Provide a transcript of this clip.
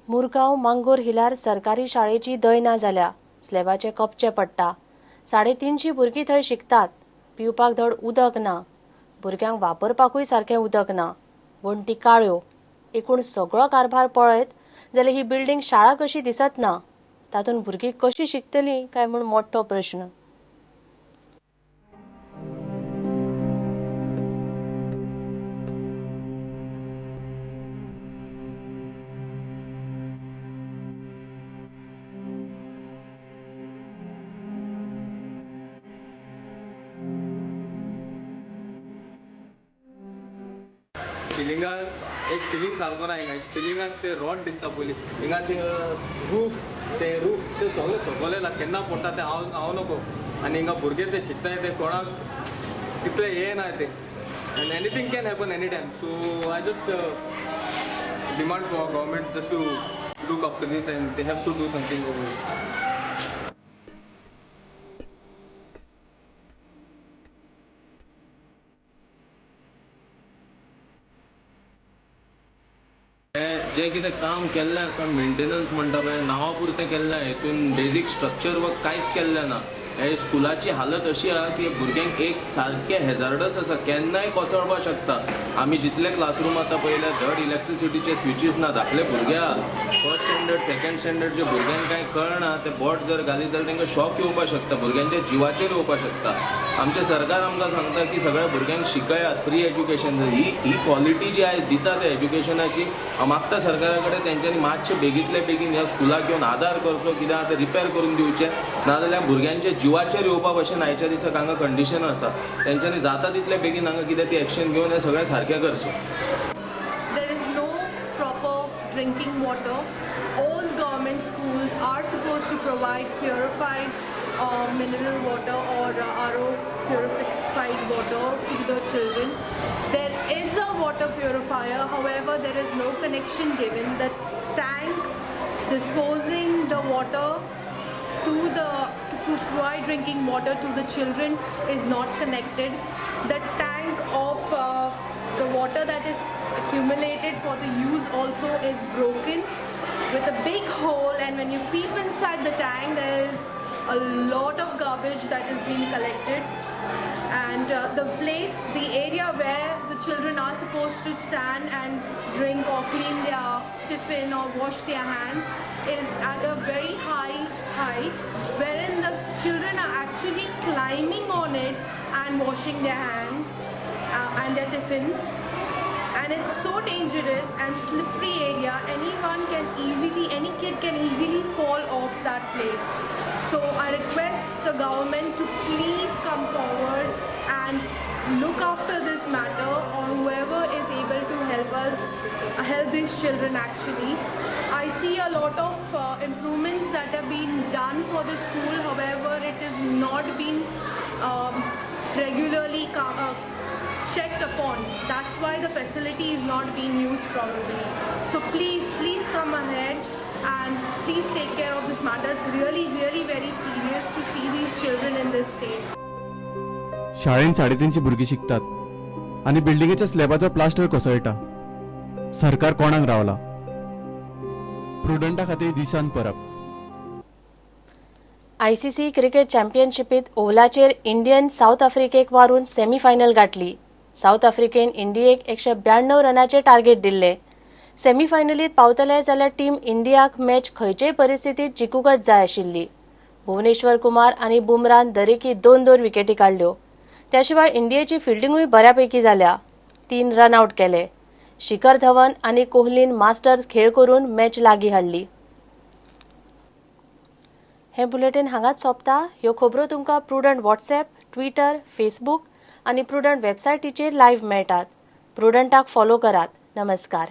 मुरगांव मांगोर हिलार सरकारी शाळेची दैना जाल्या. स्लॅबाचे कपचे पडटा. 350 भुरगीं थंय शिकतात. पिवपाक धड उदक ना. भुरग्यांक वापरपाकूय सारकें उदक ना. वण्टी काळ्यो. एकूण सगळो कारभार पळयत जाल्यार ही बिल्डींग शाळा कशी दिसत ना. तातूंत भुरगीं कशीं शिकतलीं काय म्हूण मोठो प्रश्न. सिलिंगाक एक सिलींग सारको ना हिंगा. सिलिंगाक ते रॉड दिसता पयलीं. हिंगा ते रूफ, ते रूफ ते सगळे सगळे केन्ना पडटा ते हांव हांव नको. आनी हिंगा भुरगे ते शिकताय, ते कोणाक तितले हे ना ते, and anything can happen any time. So I just demand for government just to look after this and they have to do something over it. जें कितें काम केल्लें आसा, मेंटेनन्स म्हणटा पळय, नांवा पुरतें केल्लें. हितून बेजीक स्ट्रक्चर वर्क कांयच केल्लें ना. हे स्कुलाची हालत अशी आहा की भुरग्यांक एक सारकें हेजार्डस आसा, केन्नाय कोसळपाक शकता. आमी जितले क्लासरूम आतां पळयल्या, धड इलेक्ट्रिसिटीचे स्विचीस ना. धाकले भुरगे आहा, फर्स्ट स्टँडर्ड, सेकंड स्टँडर्डचे भुरग्यांक कांय कळना. ते बोट जर घालीत जाल्यार तांकां शॉक येवपाक शकता, भुरग्यांच्या जिवाचेर येवपाक शकता. आमचें सरकार आमकां सांगता की सगळ्या भुरग्यांक शिकयात, फ्री एज्युकेशन. ही ही क्वॉलिटी जी आयज दिता ते एज्युकेशनाची, हांव मागता सरकारा कडेन तेंच्यांनी मातशें बेगींतले बेगीन ह्या स्कुलाक येवन आदार करचो. कित्याक आतां रिपेर करून दिवचें, नाजाल्यार भुरग्यांच्या जिवाचेर येवपा भशेन आयच्या दिसाक हांगा कंडिशन आसा. तेंच्यांनी जाता तितले बेगीन हांगा कितें ती एक्शन घेवन हें सगळें सारकें करचें. There is no proper drinking water. All government schools are supposed to provide purified mineral water or RO purified water to the children. There is a water purifier, however, there is no connection given. The tank disposing the water to provide drinking water to the children is not connected. The tank of the water that is accumulated for the use also is broken with a big hole, and when you peep inside the tank there is a lot of garbage that has been collected. And the place, the area where the children are supposed to stand and drink or clean their tiffin or wash their hands is at a very high height, wherein the children are actually climbing on it and washing their hands and their tiffins. And it's so dangerous and slippery area. Anyone can easily, any kid can easily fall off that place. So I request the government to please come forward and look after this matter, or whoever is able to help us, help these children actually. I see a lot of improvements that have been done for the school, however it is not been regularly checked upon. That's why the facility is not being used probably. So please, please come ahead and please take care of this matter. It's really, really very serious to see these children in this state. शाळेन 350 भुरगीं शिकतात आनी बिल्डिंगेच्या स्लॅबाचो plaster कोसळटा. सरकार कोणाक रावला? प्रुडंटा खातीर दिशान परब. आयसीसी क्रिकेट चॅम्पियनशिपीत ओव्हलाचेर इंडियन सावथ आफ्रिकेक मारून सेमीफायनल गाठली. सावथ आफ्रिकेन इंडियेक 192 रनाचे टार्गेट दिल्ले. सेमीफायनलीत पावतले जाल्यार टीम इंडियाक मॅच खंयचेय परिस्थितीत जिखूंकच जाय आशिल्ली. भुवनेश्वर कुमार आनी बुमरान दरेकी 2-2 विकेटी काडल्यो. त्या शिवाय इंडियेची फिल्डिंगूय बऱ्यापैकी जाल्या. 3 रन आउट केले. शिखर धवन आनी कोहलीन मास्टर्स खेळ करून मॅच लागीं हाडली. हें बुलेटीन हांगाच सोंपता. ह्यो खबरो तुमकां प्रुडंट वॉट्सएप, ट्विटर, फेसबूक आनी प्रुडंट वेबसायटीचेर लायव्ह मेळटात. प्रुडंटाक फॉलो करात. नमस्कार.